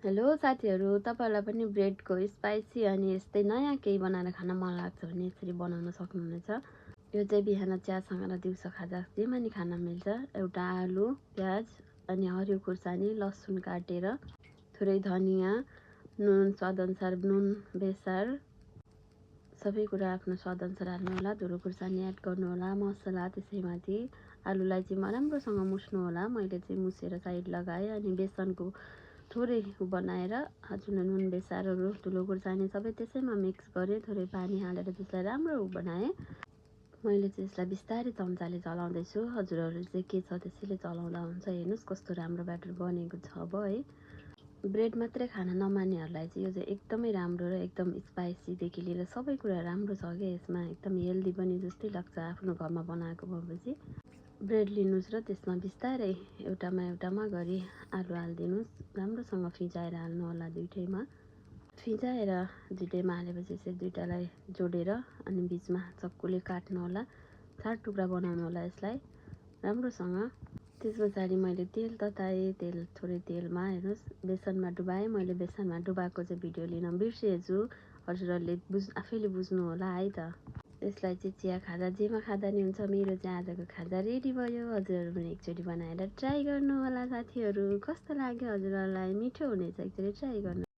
Hello साथीहरू, तपाईहरुलाई पनि ब्रेडको स्पाइसी अनि यस्तै नयाँ केही बनाएर खान मन लाग्छ भने यसरी बनाउन सक्नुहुनेछ। यो चाहिँ बिहान चियासँग र दिउँसो खाजा जेमा नि खान मिल्छ। एउटा आलु, प्याज अनि हरियो खुर्सानी, लसुन काटेर, थोरै धनियाँ, नुन स्वादअनुसार नुन, बेसार सबै कुरा आफ्नो स्वादअनुसार हाल्नु होला। धुलो खुर्सानी एड गर्नु होला, मसला त्यसैमाथि आलुलाई चाहिँ राम्रोसँग मुस्नु होला। मैले चाहिँ मुसेर साइड लगाएँ अनि बेसनको थोरै बनाएर हजुर नुन बेसारहरू धुलो खुर्सानी सबै त्यसैमा मिक्स गरेँ। थोरै पानी हालेर त्यसलाई राम्रो बनाएँ। मैले चाहिँ यसलाई बिस्तारै चम्चाले चलाउँदैछु। हजुरहरूले चाहिँ के छ त्यसैले चलाउँदा हुन्छ। हेर्नुहोस् कस्तो राम्रो ब्याटर बनेको छ अब है। ब्रेड मात्रै खान नमान्नेहरूलाई चाहिँ यो चाहिँ एकदमै राम्रो र एकदम स्पाइसीदेखि लिएर सबै कुरा राम्रो छ क्या यसमा। एकदम हेल्दी पनि जस्तै लाग्छ आफ्नो घरमा बनाएको भएपछि। ब्रेड लिनुहोस् र त्यसमा बिस्तारै एउटामा गरी आलु हालिदिनुहोस्। राम्रोसँग फिजाएर हाल्नु होला दुईटैमा। फिजाएर दुईटैमा हालेपछि चाहिँ दुईटालाई जोडेर अनि बिचमा चक्कुले काट्नु होला। 4 टुक्रा बनाउनु होला यसलाई राम्रोसँग। त्यस पछाडि मैले तेल तताएँ। थोरै तेलमा हेर्नुहोस् बेसनमा डुबाएँ। मैले बेसनमा डुबाएको चाहिँ भिडियो लिन बिर्सिएछु। हजुरहरूले आफैले बुझ्नु होला है त। यसलाई चाहिँ चिया खाजा जेमा खाँदा नि हुन्छ। मेरो चाहिँ आजको खाजा रेडी भयो। हजुरहरू पनि एकचोटि बनाएर ट्राई गर्नु होला साथीहरू। कस्तो लाग्यो हजुरहरूलाई? मिठो हुनेछ, एकचोटि ट्राई गर्नु।